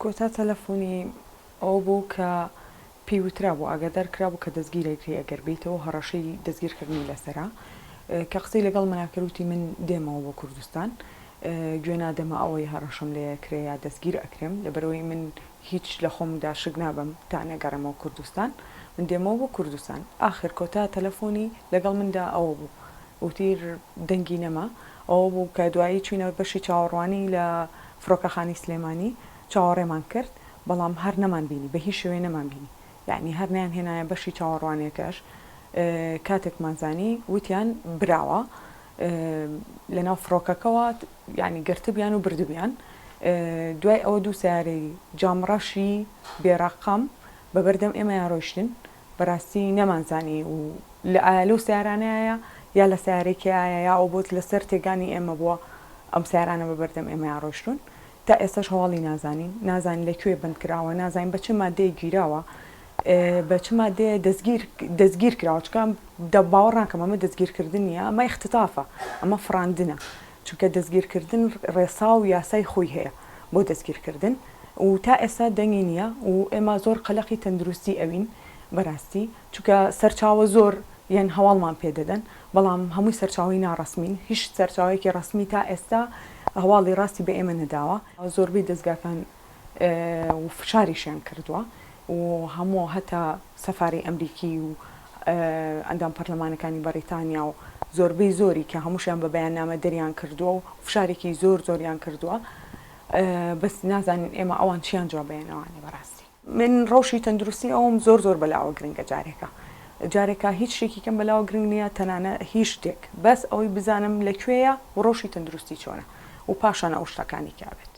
کۆتا تەلەفۆنی ئەوە بوو کە پێی وترابوو، ئاگادار کرابوو کە دەستگیر ئەکرێی ئەگەر بێیتەوە، هەڕەشەی دەستگیرکردنی لەسەرە. کە قسەی لەگەڵ منا کرد وتی من دێمەوە بۆ کوردستان، گوێ نادەمە ئەوەی هەڕەشەم لێ ئەکرێ یا دەستگیر ئەکرێم، لەبەرئەوەی من هیچ لە خۆمدا شک نابەم تا نەگەڕێمەوە کوردستان، من دێمەوە بۆ کوردستان. ئاخر کۆتا تەلەفۆنی لەگەڵ مندا ئەوە بوو. وتیر دەنگی نەما. ئەوە بوو کە دوایی چووینە بەشی چاوەڕوانی لە فڕۆکەخانەی سلێمانی، چاوەڕێمان کرد، بەڵام هەر نەمانبینی، بە هیچ شێوەیە نەمانبینی. یەعنی هەر نەیانهێنایە بەشی چاوەڕوانییەکەش. کاتێکمان زانی وتیان براوە لەناو فڕۆکەکەوە یەعنی گرتبیان و بردبیان. دوای ئەوە دوو سەیارەی جامڕەشی بێ ڕەقەم بە بەردەم ئێمەیا ڕۆیشتن. بەراستی نەمانزانی و لە ئایا لەو سەیارانەیە یا لە سەیارەی کێیایە یا ئەو بۆت لەسەر تێگانی ئێمە بووە ئەم سەیارانە بە بەردەم ئێمەیا ڕۆیشتوون تا ئێستاش هەواڵی نازانین نازانین لە کوێ بەند کراوە نازانین بە چ مادەیەک گیراوە بە چ مادەیە دەستگیر دەستگیر کراوە چونکە دە باوەڕ ناکەم ئەمە دەستگیرکردن نییە ئەمە ئیختتافە ئەمە فڕاندنە چونکە دەستگیرکردن ڕێسا و یاسای خۆی هەیە بۆ دەستگیرکردن و تا ئێستا دەنگی نییە و ئێمە زۆر قەلەقی تەندروستی ئەوین بەراستی چونکە سەرچاوە زۆر یەن هەواڵمان پێ دەدەن بەڵام هەمووی سەرچاوەی ناڕەسمین هیچ سەرچاوەیەکی ڕەسمی تا ئێستا هەواڵی ڕاستی بە ئێمە نەداوە. زۆربەی دەزگاکان و فشاریشیان کردووە و هەموو هەتا سەفارەی ئەمریکی و ئەندام پەرلەمانەکانی بەڕیتانیا و زۆربەی زۆری کە هەمووشیان بە بەیاننامە دەریان کردووە و فشارێکی زۆر زۆریان کردووە بەس نازانین ئێمە ئەوان چیان جواب بەیەنەوانێ بەڕاستی. من ڕەوشی تەندروستی ئەوم زۆر زۆر بەلاوە گرنگە جارێکە جارێکە هیچ شتێکی کەم بەلاوە گرنگ نییە تەنانە هیچ شتێک بەس ئەوەی بزانم لە کوێیە و ڕەوشی تەندروستی چۆنە و پاشان ئەو شتەکانی کە ئەبێت.